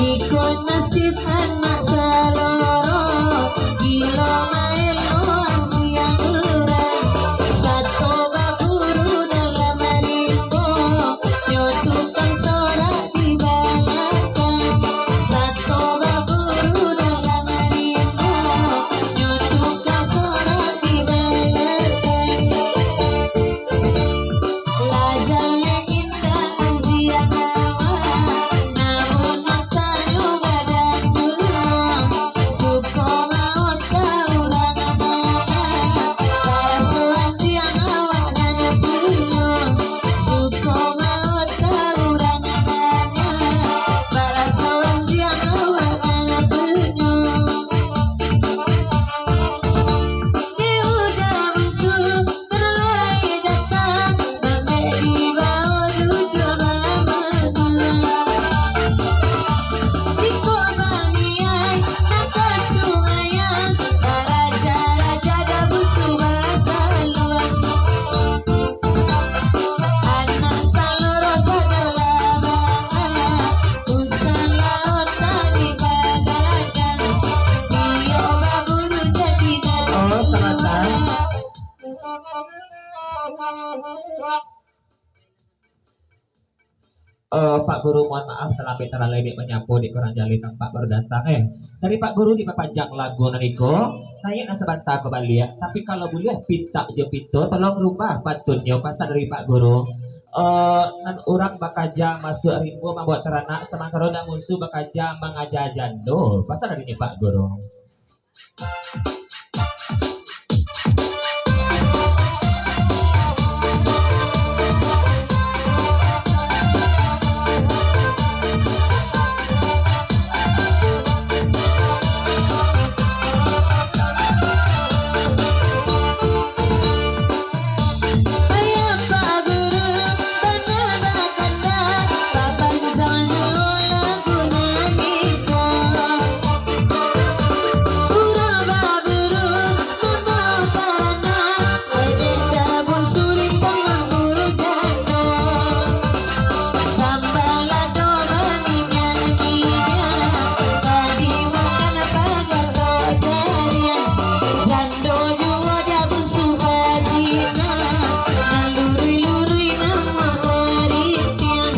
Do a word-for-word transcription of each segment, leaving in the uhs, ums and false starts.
Iko nasib anak saloro, gilo maelo andiang urang. Sato baburu dalam rimbo, nyo tukang sorak di balakang. Sato baburu dalam rimbo, nyo tukang sorak di balakang. Lah jaleh indak andiang awak, namun matanyo gadang gulong. Suko maota urang anak, baraso andiang awak nan punyo. Suko maota urang anak, baraso andiang awak nan punyo. Di uda musuh Terlai datang, mambek dibao duduak bamaguang. Iko baniai, nak ka sungaian, baraja-raja dabu suba saluang. Anak saloro sadarlah baa, usah lawa tadi bagadang, iyo baburu jadi nan Oh, selamat datang. Eh, Pak Guru, mohon maaf, talambek talalai dek manyapo dek urang jaleh tampak baru datang, eh. Tadi Pak Guru dipapanjang lagu nan iko, naiak nan sabanta ka baliak, tapi kalau buliah pintak jo pito, tolong rubah pantunnyo, pasan dari Pak Guru. Eh, nan urang bakaja masuak rimbo mambaok taranak, samantaro nan munsuh bakaja mangaja jando, pasan dari Pak Guru. Ayah Pak Guru, bana bakandak, papanjang juo lagu nan iko. Urang baburu mambaok taranak, ejek dabu surintang mamburu jando. Sambalado baminyak-minyak, ka dimakan pagar kok jariah. Jan Jan juo dabu suba jinak, nan luruih-luruih nan mamariang.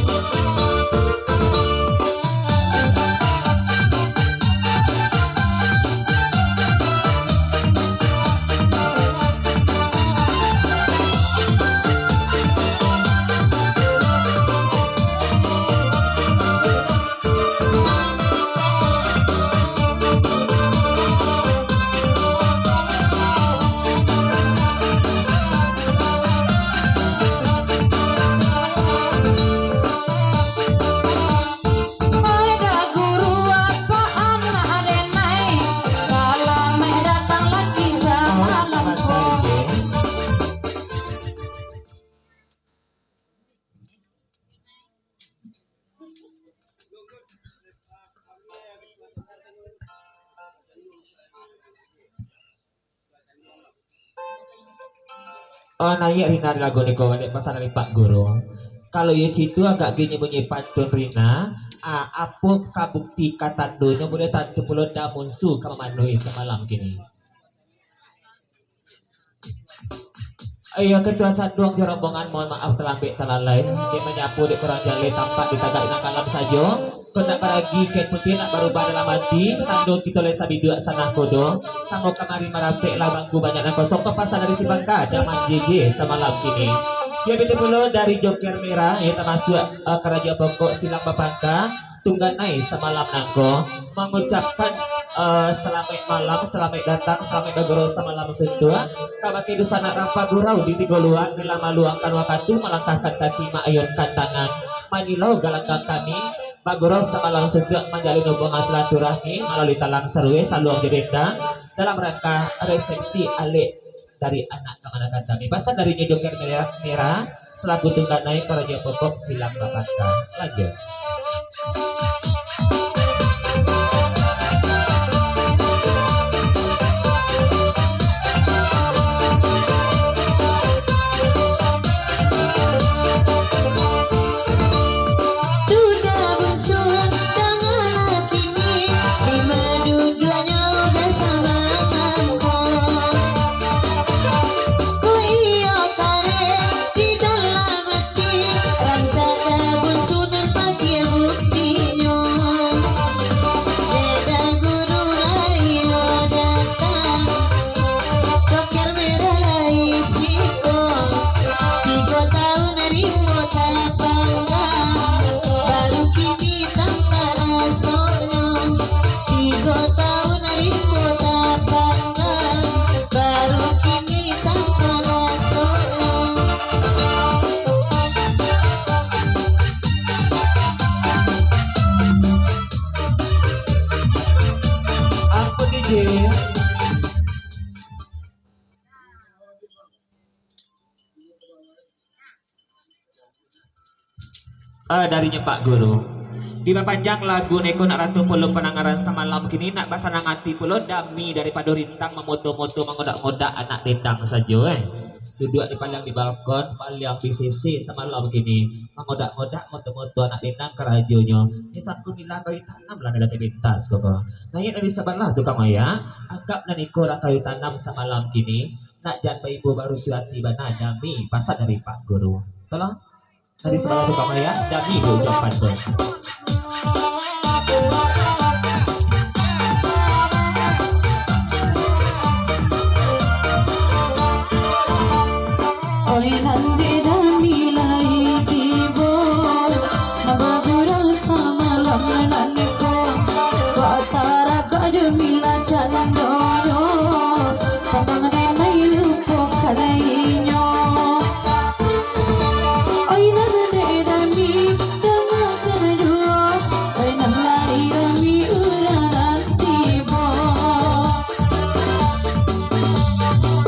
Pada guru, apak anak denai, salamaik datang lagi samalam ko. Oh, naiak Rina di lagu niko, dek pasan dari Pak Guru. Kalau iyo cito agak ginyo bunyi pantun Rina, ah, apo ka bukti ka tandonyo, buliah tantu pulo ndak munsuh ka mamanuhi samalam kini. Iyo, Ketua Canduang jo rombongan, mohon maaf talambek talalai. Dek manyapo dek urang jaleh tampak di tagak nan kalam sajo. Kok ndak baragi, kain putiah ndak barubah dalam ati. Sando kito lai sabiduak sanah kodo. Samo kamari marapek lah bangku banyak nan kosong. Kok pasan dari si Bangka, jangan jijik samalam kini. Iyo, baitu pulo dari Joker Merah, iyo tamasuak, eh, karajo pokok silang bapangka. Tungganai samalam nangko mangucapkan, eh, salamaik malam, salamaik datang, salamaik bagurau samalam suntuak. Kabake dunsanak rang pagurau di tigo luak, rila maluangkan wakatu, malangkahkan kaki, maayunkan tangan, manyilau galanggang kami, bagurau samalam suntuak, manjalin hubungan silaturahmi malalui talang sarueh, saluang jo dendang, dalam rangka resepsi alek dari anak kamanakan kami. Pasan dari Nyo Joker Merah, Merah, selaku tungganai karajo pokok silang bapangka. Lanjut. Ah, darinyo Pak Guru. Dipapanjang lagu neko nak ratu pulo pandangaran samalam kini, nak basanang ati pulo dami daripado rintang mamoto-moto mangodak-ngodak anak dendang sajo, eh. Duduak di paliang di balkon, paliang di sisi samalam kini, mangodak-ngodak moto-moto anak dendang karajonyo. Ni sangko mila kawi tanam lah dari pintas koko. Naiak dari sabalah tukang oya, anggap nan iko lah kawi tanam samalam kini, nak jan baibo barusuah ati bana dami pasan dari Pak Guru. Tolong. Tadi sabalah tukang melihat, dami di ujung pantun. Oi nan dek dami lai tibo, nan bagurau samalam nan ko, kok taragak demi lah candonyo, pandang denai lupo kalainyo. Oi nan dek dami, dangakan juo, oi nan lai dami urang nan tibo.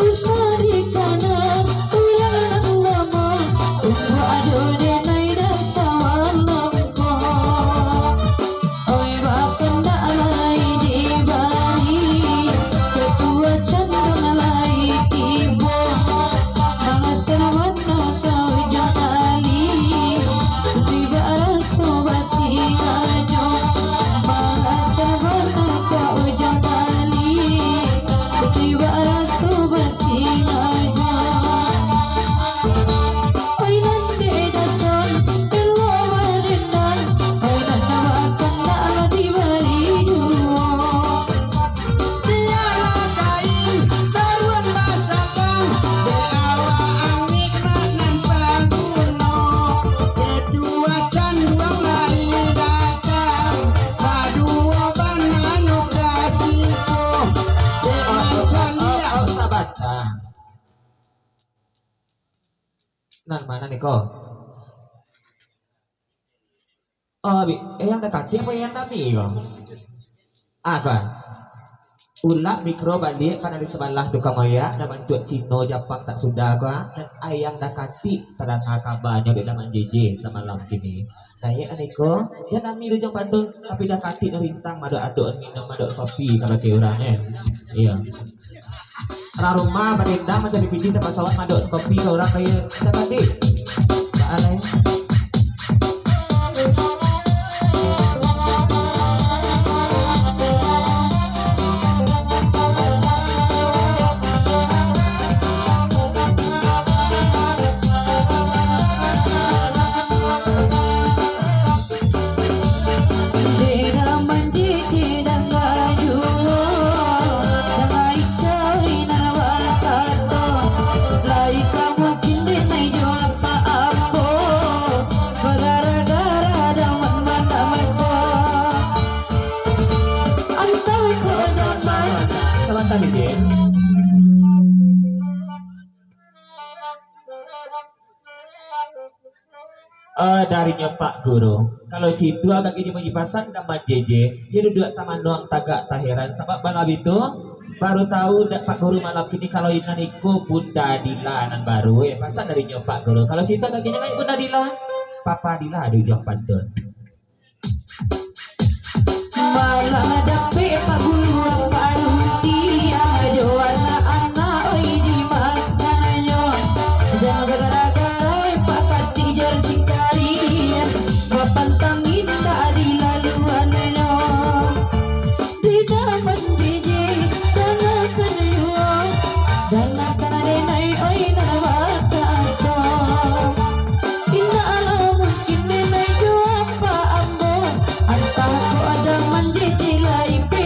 Usah dikana urang nan lamo, umbuak ado denai dasa walongko. Oi, bapandak lai dibari, ketua candong lai tibo, mangasan bana ka ujung tali, tibo raso basingajo, mangasan bana ka ujung tali, tibo raso basingajo. Oi nan dek dason, elok badendang, oi nan bakandak lah dibari juo. Tiara kain, saruang basambang, dek awak angik nak nan paguno. Dek tuah canduang lai datang, paduo bananyo ka siko, dek mancaliak. Sabatang. Nan ma niko? Oh, bi-, eh, yang dakati apo yang dami ko? Ah, ko. Ulak mikro baliak ka nan di sabalah tukang oyak, nan bantuak Cino Japang tak sudah ko, ah. Nan ayang dakati tadanga kabanyo dek Daman J J samalam kini. Naiak niko, jan dami di ujung pantun, tapi dakati nan rintang, madok adok minum, madok kopi, kalau kata urang, eh. Iyo. Urang rumah badendang mancari piti, tapasoan madok kopi ka urang kaya dakati. Baa lai. Sabanta, Bibik. Eh, darinyo Pak Guru. Kalau situ agak gini bunyi pasan Daman J J, iyo duduak tamanuang tagak taheran. Sabab bana bitu, baru tahu dak Pak Guru malam kini kalau inan iko Bunda Dila nan baru, eh, pasan darinyo Pak Guru. Kalau situ agak gini lai Bunda Dila, Papa Dila di ujung pantun. Malah dapek Pak Guru paruntiang jo anak-anak, oi, dimakannyo. Jan gara-gara Pak Katik jo Cik Karim, bapantang indak dilaluannyo. Di Daman J J, dangakan juo, dangakan denai, oi, nan bakato. Indak lah mungkin denai jo apak ambo, antah kok Daman J J lai pe